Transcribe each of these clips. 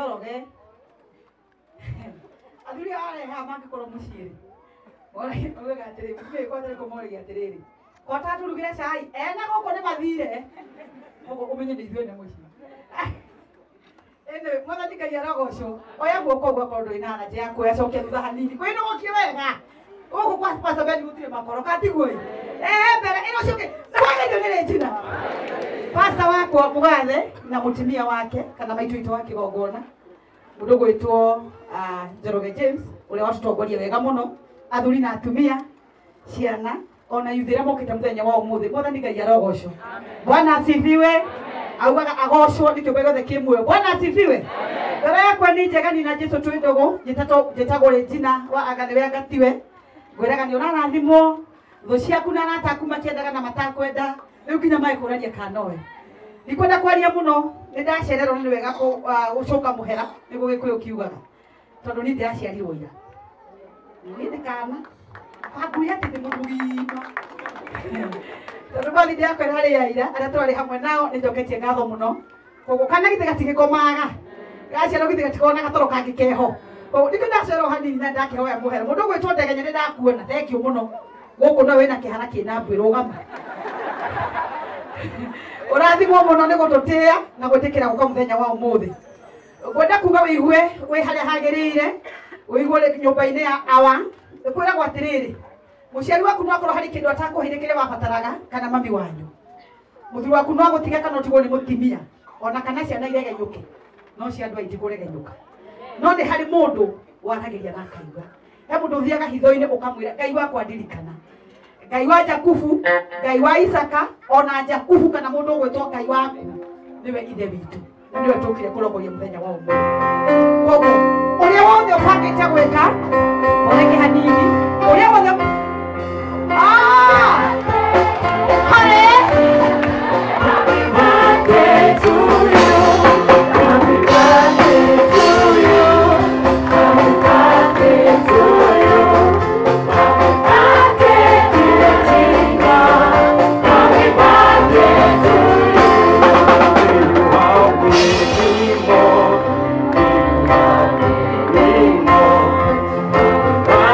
Njoroge athuri arĩa haha mangĩkorwo mũciĩ rĩ moigaga atĩrĩrĩ mũtumia kwatĩrĩ kũmoragia atĩrĩrĩ kota tũrugĩre cai ene gũkũ nĩ mathire koguo ũmenye nĩ ithuĩ ene mũciĩ. Anyway, mwathani Ngai arogocwo. Oya guoko ũguo akorwo ndũrĩ na allergy ya kuoya cokia thutha hanini. Kwĩnogokie wega. Gũkũ kwa Pastor Ben gũtirĩ makoro katiguo ĩ. Mbere ĩno ũcio ũngĩ kwagĩrio nĩ Regina. Pastor wakwa mũgathe na mũtumia wake kana maitũ witũ wa kĩgongona mũndũ gwĩtwo Njoroge James ũrĩa watũtongoria wega mũno athuri na atumia ciana ona yuthi arĩa mokĩte mũthenya wa ũmũthĩ. Mwathani Ngai arogocwo. Bwana asifiwe. Augaga agocwo nĩ kĩũmbe gĩothe kĩ muoyo. Bwana asifiwe. Ngoro yakwa nĩ njega ni na Jesu twĩ ndũgũ. Njĩtagwo Regina wa anga nĩwe anga tiwe. Ngwĩraga nĩ ũrarathimwo thũ ciaku na arata aku makĩendaga na matakwenda rĩu nginya magĩkũraria kana nowe. Ndikwenda kwaria mũno nĩ ndacererwo nĩ wega gũcoka mũhera nĩguo Gĩkũyũ kiugaga tondũ niĩ ndĩraciarirwo ira. Niĩ nĩ kana ngui atĩ ndĩ mũndũ mũgima tondũ bathi ndĩrakwĩra harĩa ira arĩa tũrarĩ hamwe nao nĩ njoketie ngatho mũno koguo kana githĩ gatigĩkomaga gaciarwo githĩ gatikoragwo na gatoro kangĩ keho. Koguo nĩkĩo ndacererwo hanini na ndakĩhoya mũhera. Mũndũ ũgwĩtwo Ndegenya nĩ ndakuona thank you mũno gũkũ no wĩna kĩhara kĩna mbuĩ rũgama. Ũrathimwo mũno nĩ gũtũtĩĩa na gwĩtĩkĩra gũka mũthenya wa ũmũthĩ. Ngwenda kuga wĩigue wĩ harĩa hagĩrĩire wĩigue nyũmba-inĩ ya awa. Kwĩragwo atĩrĩrĩ mũciari waku no akorwo harĩ kĩndũ atakũheire kĩrĩa wabataraga kana mami wanyu. Mũthuri waku no agũtige kana ũtigwo nĩ mũtumia ona kana ciana iregenyũke no cia andũ aingĩ kũregenyũka. No nĩ harĩ mũndũ waragĩria na akaigua. He mũndũ ũthiaga hitho-inĩ ũkamwĩra Ngai wakwa ndirikana. Ngai wa Jakubu, Ngai wa Isaka, ona Jakubu kana mũndũ ũgwĩtwo Ngai waku nĩwe ithe witũ na nĩwe tũkire kũrongoria mũthenya wa ũmũthĩ. Koguo ũrĩa wothe ũbangĩte gwĩka ũreke hanini ũrĩa wothe Happy birthday to you. Happy birthday to you. Happy birthday to you. Happy birthday, dear Gina. Happy birthday to you. Happy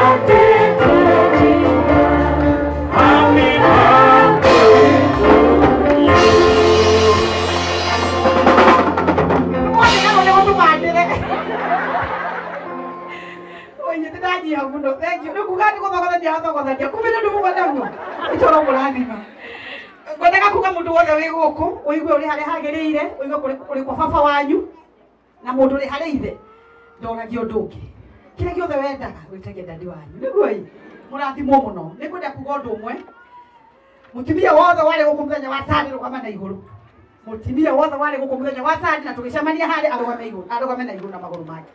birthday, dear Gina. Happy birthday to you. Oye, mũno thank you. Rĩu kuga nĩ gũthogothania athogothania kumbe nĩ ũndũ mũganaguo itũra mũrathima. Ngwendaga kuga mũndũ wothe wĩ gũkũ ũigue ũrĩ harĩa hagĩrĩire ũigue ũrĩ kwa baba wanyu na mũndũ ũrĩ harĩa ithe ndoragia ũndũ ũngĩ kĩrĩa gĩothe wendaga wĩtagia dadi wanyu nĩguo ĩ mũrathimwo mũno. Nĩ ngwenda kuga ũndũ ũmwe mũtumia wothe warĩ gũkũ mũthenya wa Sunday rũgama na igũrũ. Mũtumia wothe warĩ gũkũ mũthenya wa Sunday na tũgĩcemania harĩa arũgame igũrũ arũgame na igũrũ na magũrũ make.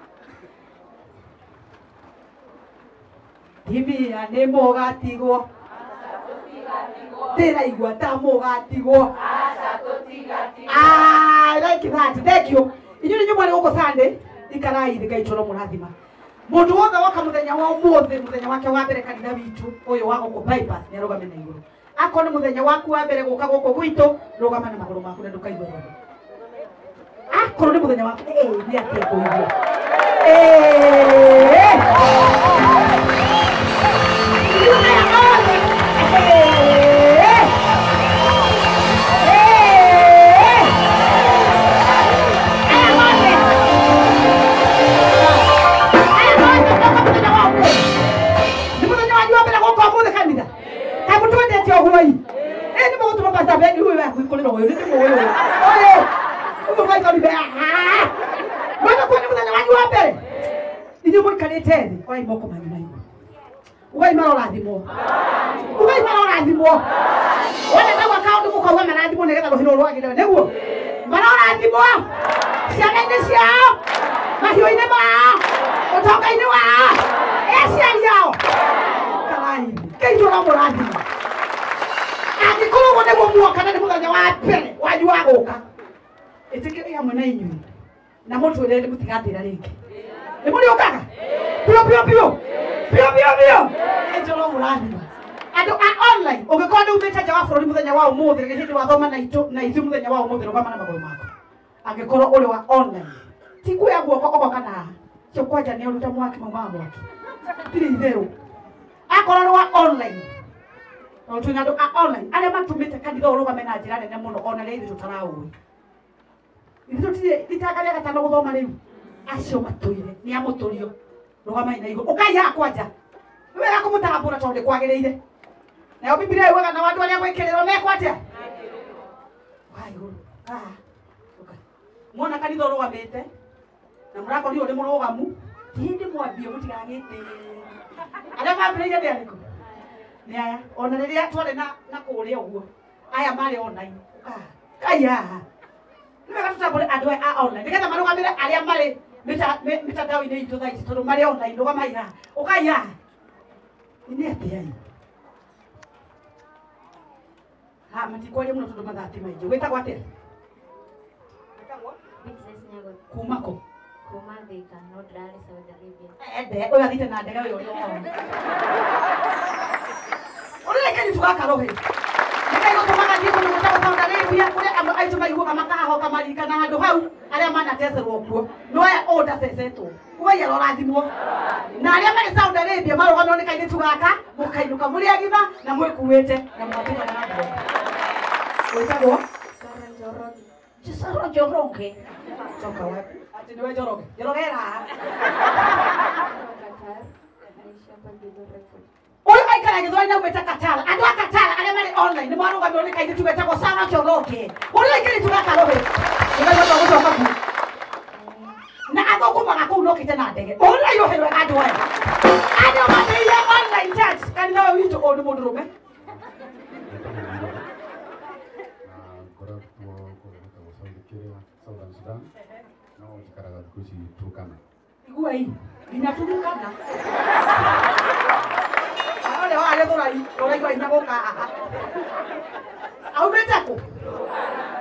Timia nĩ mũgatigwo ndĩraigua ta mũgatigwo. I like that. Thank you. Inyuĩ nĩ mwarĩ gũkũ Sunday ikarai thĩ Ngai tũro mũrathima. Mũndũ wothe woka mũthenya wa ũmũthĩ mũthenya wake wa mbere kanitha witũ ũyũ wa gũkũ bypass nĩ arũgame na igũrũ. Akorwo nĩ mũthenya waku wa mbere gũka gũkũ gwitũ rũgama na magũrũ maku na ndũkaigue thoni. Akorwo nĩ mũthenya waku nĩ atĩa kũigua. Inyuĩ mũikarĩte thĩ oai moko manyu na igũrũ ugai marorathimwo ugai marorathimwo wona ndauga kaũndũ mũkauga marathimwo nĩgetha rũhĩ rũrũ rwagĩrĩre nĩguo marorathimwo ciana-inĩ ciao mahiũ-inĩ mao ũtonga-inĩ wao aciari ao karai Ngai tũramũrathima. Angĩkorwo ũguo nĩguo muoka na nĩ mũthenya wa mbere wanyu wa gũka ĩtĩkĩrai hamwe na inyuĩ na mũtwĩre mũtigatĩra rĩngĩ. Nĩ mũrĩũkaga biũ biũ biũ biũ biũ biũ Ngai mũrathima. Andũ a online ũngĩkorwo nĩ umĩte nja wa bũrũri mũthenya wa ũmũthĩ nĩ hĩndĩ wathoma na itũ na ithuĩ mũthenya wa ũmũthĩ rũgama na magũrũ maku. Angĩkorwo ũrĩ wa online Ti kuoya guoko ogoka na cio kwanja nĩ ũruta mwaki maumaga mwaki. Tirĩ itherũ. Akorwo nĩ wa online. Tondũ twĩna andũ a online arĩa matũmĩte kanitha ũrũgame na njĩra nene mũno ona rĩrĩa ithuĩ tũtaraũĩ. Ithuĩ tũtirĩ ritanga rĩa gatano gũthoma rĩu. Acio matũire nĩ amũtũrio. Rũgamai na igũrũ. Ũkai haha kwanja. Nĩ wega kũmũtambũra tondũ nĩ kwagĩrĩire. Nayo Biblia yugaga na andũ arĩa gwĩkĩrĩrwo mekwo atĩa? Ũkai igũrũ. Haha. Ũkai. Mwona kanitha ũrũgamĩte na mũrakorirwo nĩ mũrũgamu, ti hĩndĩ mwambie mũtigagĩtĩe. Arĩa mambĩrĩirie nĩ arĩkũ? Nĩ aya. Ona rĩrĩa twarĩ na kũrĩa ũguo, aya marĩ online. Ũkai. Kai haha. Nĩ wega tũtambũre andũ aya a online nĩgetha marũgamĩre arĩa marĩ mitandao-inĩ itũ thaa ici tondũ marĩ online. Rũgamai haha. Ũkai haha. Nĩ atĩa ĩ? Ha, matikwaria mũno tondũ mathaa ti maingĩ. Wĩtagwo atĩa? Wĩtagwo? Beatrice Nyago. Kuma kũ? Kuma Thika, no ndĩrarĩ Saudi Arabia. Ende, ũyũ athiĩte na ndege ũyũ ũrĩa ũrona. Ũrĩa kĩnyitũ gaka rũhĩ. Nĩkai gũtũmaga thiĩ kũndũ gwĩtagwo Saudi Arabia kũrĩa amwe aitũ maiguaga makahoka maririkana handũ hau arĩa manatecerwo kuo. No aya ũũ ndacecetwo. Ugai arorathimwo. Na arĩa marĩ Saudi Arabia marũgamĩrwo nĩ kairĩtu gaka, mũkainũka mũrĩ agima na mwĩkuĩte na mũgatigana na ndege. Wĩtagwo? Sarah Njoroge. Sarah Njoroge. Toka wapi? Ati niwe Njoroge. Njoroge haha. Qatar. Naishi hapa Githurai. Ũyũ aikara Githurai na aumĩte Qatar. Andũ a Qatar arĩa marĩ online nĩ marũgamĩrwo nĩ kairĩtu getagwo Sarah Njoroge. Ũrĩa kairĩtu gaka rũhĩ. Nĩkaigua gũcoka kuo. Na athũkũmaga kũu nokĩte na ndege. Ũrĩa rũhĩ rwega andũ aya. Andũ mambĩrĩirie online church. Kanitha ũyũ witũ ũyũ nĩ mũndũrũme. Ngoretwo kũrĩa gwĩtagwo Saudi kĩrĩa Southern Sudan no njikaraga thikũ ici Turkana. Iguai, nginya Turkana. Ũrĩa warĩ Gĩthũrai, ũraigua hinya gũka haha. Aumĩte kũ?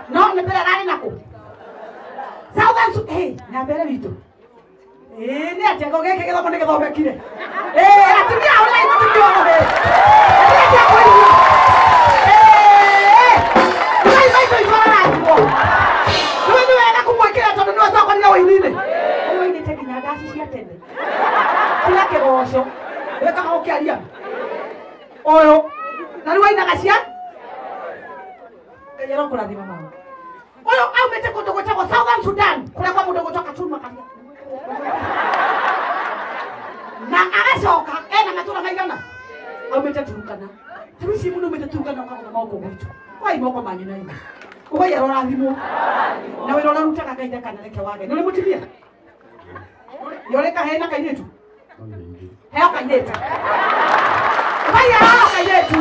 No nĩ mbere ararĩ na kũ? Southern Sudan. Hey, na mbere witũ. Ĩĩ, nĩ atĩa ngo gĩkĩ gĩthomo nĩ gĩthomekire. Ĩĩ, atumia ũrĩa mũtumia ũrĩ. Nĩ atĩa kũigua? Ĩĩ, Ngai maitũ itũ ararathimwo. Rĩu nĩ wega kũmwĩkĩra tondũ nĩwe twakorire ũini-inĩ. Ũyũ ainĩte nginya ndaci cia tene. Tiga kĩgoco. Wĩkaga ũkĩaria. Ũyũ. Na rĩu ainaga cia? Ngai arokũrathima mama. Ũyũ aumĩte kũndũ gwĩtagwo Southern Sudan, kũrĩa kwa mũndũ gwĩtwo Khartoum Makaria. Na agacoka ena matũra maigana? Aumĩte Turkana. Rĩu ici mũndũ aumĩte Turkana ũkagũtha moko gwitũ. Wai moko manyu na inyuĩ. Ũgai arorathimwo. Na wĩra ũrĩa ũrutaga Ngai ndakanareke wage. Nĩ ũrĩ mũtumia? Nĩ ũrĩ kahĩĩ na kairĩtu? No nĩ ingĩ. Heo kairĩtu. Ũgai araheo kairĩtu.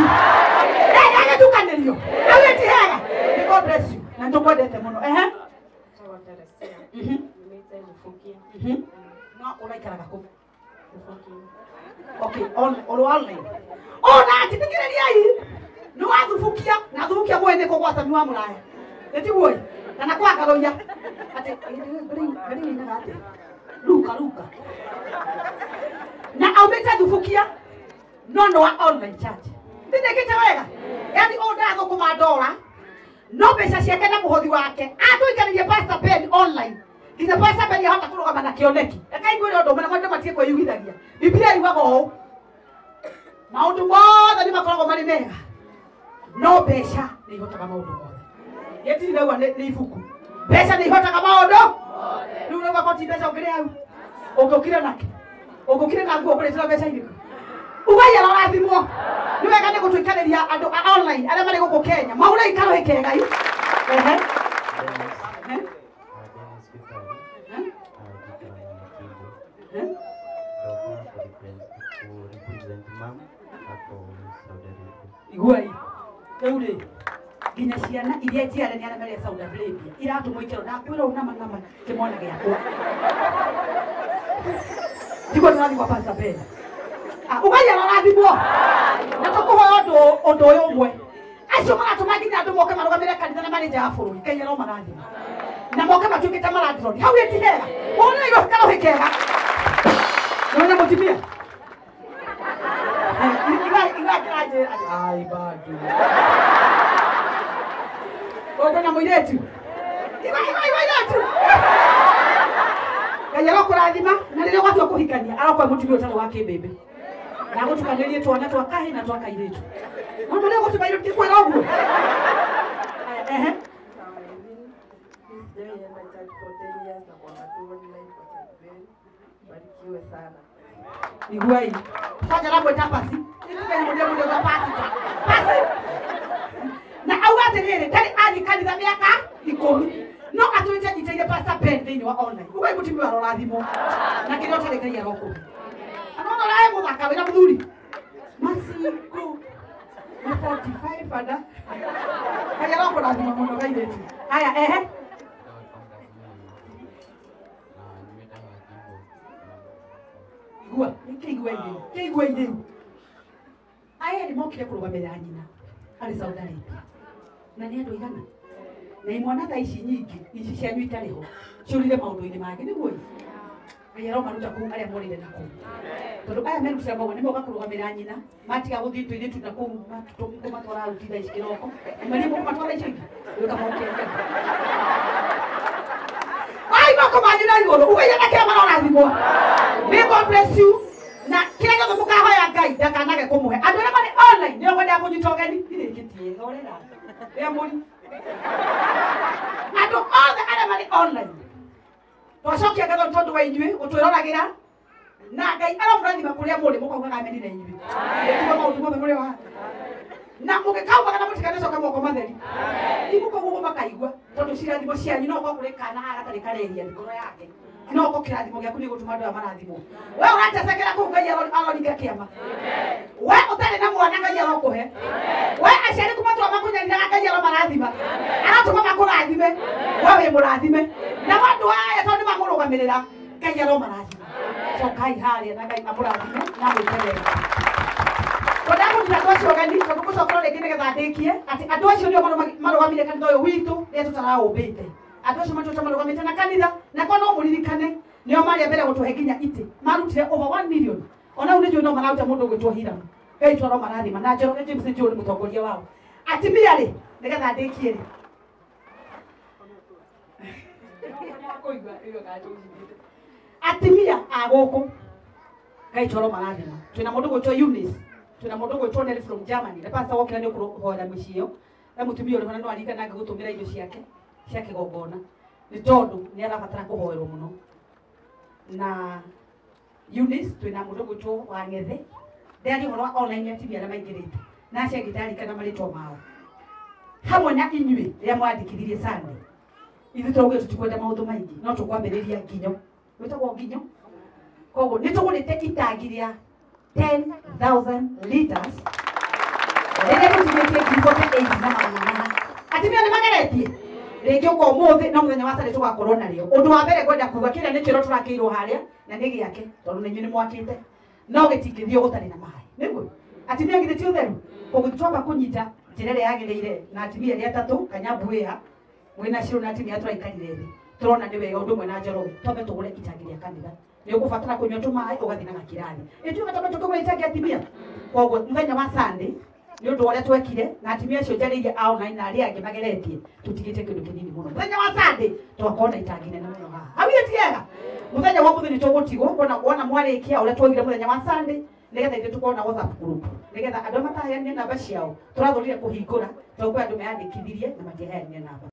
Agĩtukanĩrio. Hau ti hega. May God bless you. Na nĩtũkwendete mũno. Ehe. Njĩtagwo Teresia. Nyumĩte Mũbũkia. No ũraikaraga kũ? Mũbũkia. Okay, ũrĩ online. Ona njĩtĩkĩrĩriai. Nĩ wathubukia, na thubukia mwene kũ gwa Sami wa Mũraya. Nĩ tiguo ĩ? Kana kwa Ngaroia. Atĩ rĩu ĩinaga atĩa? Ruka ruka. Na aumĩte thubukia no nĩ wa online church. Ndĩnĩkĩte wega? Yaani ũyũ ndarathũkũma ndora no mbeca ciake na mũhothi wake atũikarĩrie Pastor Ben online nginya Pastor Ben ahota kũrũgama na kĩoneki. Reke ngwĩre ũndũ ũmwe na andũ matige kwĩyugithagia. Biblia yugaga ũũ, maũndũ mothe nĩ makoragwo marĩ mega no mbeca nĩ ihotaga maũndũ mothe. Gĩtirĩ ndauga nĩ ibuku. Mbeca nĩ ihotaga maũndũ mothe. Rĩu ũrauga ko ti mbeca ũngĩrĩ hau ũngĩũkire nake ũngĩũkire na nguo ũkũrĩtĩra mbeca irĩkũ? Ugai arorathimwo. Nĩ wega nĩ gũtũikarĩria andũ a online arĩa marĩ gũkũ Kenya. Maũrĩa ikarũhĩ kega yu. Ehe. Dennis Gitari, njikaraga Makindu. Ndoka kũ-represent mum ako Saudi Arabia. Iguai. Rĩu rĩ, nginya ciana iria njiare nĩ arĩa marĩ Saudi Arabia iratũmwo ikĩro ndakwĩra ũũ nama nama kĩmwana gĩakwa. Tiguo tũrathiĩ kwa Pastor Ben. Ugai arorathimwo. Na tũkũhoya ũndũ ũyũ ũmwe. Acio maratũma nginya andũ moke marũgamĩre kanitha na marĩ nja ya bũrũri. Ngai aromarathima. Na moke matuĩkĩte marandironi. Hau ĩ ti hega. Ũrĩa irũhĩ karũhĩ kega. Nĩ wĩna mũtumia? Igua kĩranjĩra atĩ, ai bado. Ũyũ kwĩna mũirĩtu. Igua, igua, igua, irĩtu. Ngai arokũrathima na rĩrĩa ũgatua kũhikania arokwa mũtumia ũtarĩ wa kĩmbĩmbĩ. Na gũtukanĩrie twana twa kahĩ na twa kairĩtu. Mũndũ ũrĩa ũgũtuma irio ndikwĩra ũguo. Ehe. Sijaenda church for 10 years na kwa tu online kwa church Ben. Barikiwe sana. Iguai. Kwanza ramwĩta pasi. Ituke mũndũ mũndũ wa pasi. Pasi. Na auga atĩrĩrĩ ndarĩ athiĩ kanitha mĩaka 10 no atũrĩte nyitĩire Pastor Ben thĩinĩ wa online. Ugai mũtumia arorathimwo. Na kĩrĩa ũtarĩ Ngai arokũhe. Anona ũrae mũthaka wĩna mũthuri. Macingo. Nĩ 45 ada. Ngai arokũrathima mũno kairĩtu. Haya ehe. Igua, nĩkĩigua irĩu, kĩigua irĩu. Aya nĩ mokire kũrũgamĩrĩra nyina arĩ Saudi Arabia. Na nĩ andũ aigana? Na imwana thaa ici nyingĩ, ici cianyu itarĩ ho, ciũrire maũndũ-inĩ mangĩ nĩguo ĩ? Ngai aromaruta kũu arĩa morĩire na kũu. Tondũ aya merutĩra maũndũ nĩ moka kũrũgamĩrĩra nyina, matiga gũthiĩ tũirĩtu na kũu kũmatwara aruti thaa ici kĩroko. Maria mũkũmatwara icio ingĩ? Ũkamokĩria. Ai moko manyu na igũrũ, ugai na kĩrĩa marorathimwo. May God bless you. Na kĩrĩa gĩothe mũkahoya Ngai ndakanage kũmũhe. Andũ arĩa marĩ online nĩo ngwendaga kũnyita ũgeni. Irĩkĩtie, horera. Rĩa mũri. Andũ othe arĩa marĩ online. Twacokia ngatho nĩ tondũ wa inyuĩ gũtwĩroragĩra. Na Ngai aromũrathima kũrĩa mũrĩ mũkaugaga ameni na inyuĩ. Nĩtuo maũndũ mothe mũrĩ wa. Na mũngĩkaugaga na mũtikanacoka moko matheri. Imũkauga ũguo makaigua tondũ cirathimo cianyu no ũkorwo kũrĩ kana haha gatarĩ karehia ngoro yake. No ũkorwo kĩrathimo gĩaku nĩ gũtũma andũ aya marathimwo. We ũratecekera kũu Ngai aroringa kĩama. We ũtarĩ na mwana Ngai arokũhe. We aciari kuma tũra makũnyariraga Ngai aromarathima. Aratũma makũrathime. We wĩ mũrathime. Nao andũ aya tondũ nĩmamũrũgamĩrĩra Ngai aromarathima. Cokai harĩa na Ngai amũrathime na amwĩke wega. Ndakũnyita andũ acio ũgeni tondũ ngũcokera rĩngĩ nĩgetha ndĩkie atĩ andũ acio nĩo marũgamire kanitha ũyũ witũ rĩrĩa tũtaraũmbĩte. Andũ acio matũte marũgamĩte na kanitha na kwa no mũririkane nĩo marĩ a mbere gũtũhe nginya itĩ marutire over 1 million. Ona rĩu nĩnjũĩ no mararuta mũndũ ũgwĩtwo Hiram. Ngai tu aromarathima na Njoroge James nĩnjũĩ nĩ mũtongoria wao. Atumia rĩ nĩgetha ndĩkie rĩ atumia a gũkũ Ngai tu aromarathima. Twĩna mũndũ ũgwĩtwo Eunice. Twĩna mũndũ ũgwĩtwo Nelly from Germany. Na pastor wokĩra nĩ ũkũhoera mĩciĩ ĩyo. Na mũtumia ũrĩ ho na no aririkana ngĩgũtũmĩra indo ciake cia kĩgongona nĩ tondũ nĩ arabatara kũhoerwo mũno. Na Eunice twĩna mũndũ ũgwĩtwo Wang'ethe. Ndĩraria ũhoro wa online atumia arĩa maingĩrĩte na acio angĩ ndarikana marĩtwa mao. Hamwe na inyuĩ rĩrĩa mwandĩkithirie Sunday. Ithuĩ tũraugire tũtikwenda maũndũ maingĩ no tũkwambĩrĩria nginyo. Wĩtagwo nginyo. Koguo nĩ tũgũrĩte itangi rĩa 10,000 liters. Rĩrĩa tũtigĩtie 48 na magana mana. Atumia nĩ mageretie. Rĩngĩ ũka ũmũthĩ no mũthenya wa Sunday tũgakorwo narĩo. Ũndũ wa mbere ngwenda kuga kĩrĩa nĩ kĩro tũrakĩirwo harĩa na nĩ gĩake tondũ nĩ inyuĩ nĩ mwakĩte. No gĩtingĩthiĩ gũtarĩ na maĩ. Nĩguo? Atumia githĩ ti ũtheru? Koguo twamba kũnyita njĩra ĩrĩa yagĩrĩire na atumia arĩa atatũ Kanyambuĩa mwĩna Shiro na atumia tũraikarire thĩ. Tũrona nĩ wega ũndũ ũmwe na Njoroge twambe tũgũre itangi rĩa kanitha. Nĩ ũkũbatara kũnyua tũmaĩ ũgathiĩ na gakirathi. Ĩtuĩka twambe tũkĩgũra itangi atumia. Koguo mũthenya wa Sunday nĩ ũndũ wa ũrĩa twekire na atumia acio njarĩirie a online na arĩa angĩ mageretie tũtigĩte kĩndũ kĩnini mũno. Mũthenya wa Sunday twakorwo na itangi nene mũno haha. Hau githĩ ti wega? Mũthenya wa ũmũthĩ nĩ tũgũtigwo kuona wona mwarĩkia ũrĩa twaugire mũthenya wa Sunday nĩgetha ithuĩ tũkorwo na WhatsApp group nĩgetha andũ arĩa mataheanire namba ciao tũrathũrire kũhingũra tondũ kwĩ andũ meyandĩkithirie na matiaheanire namba.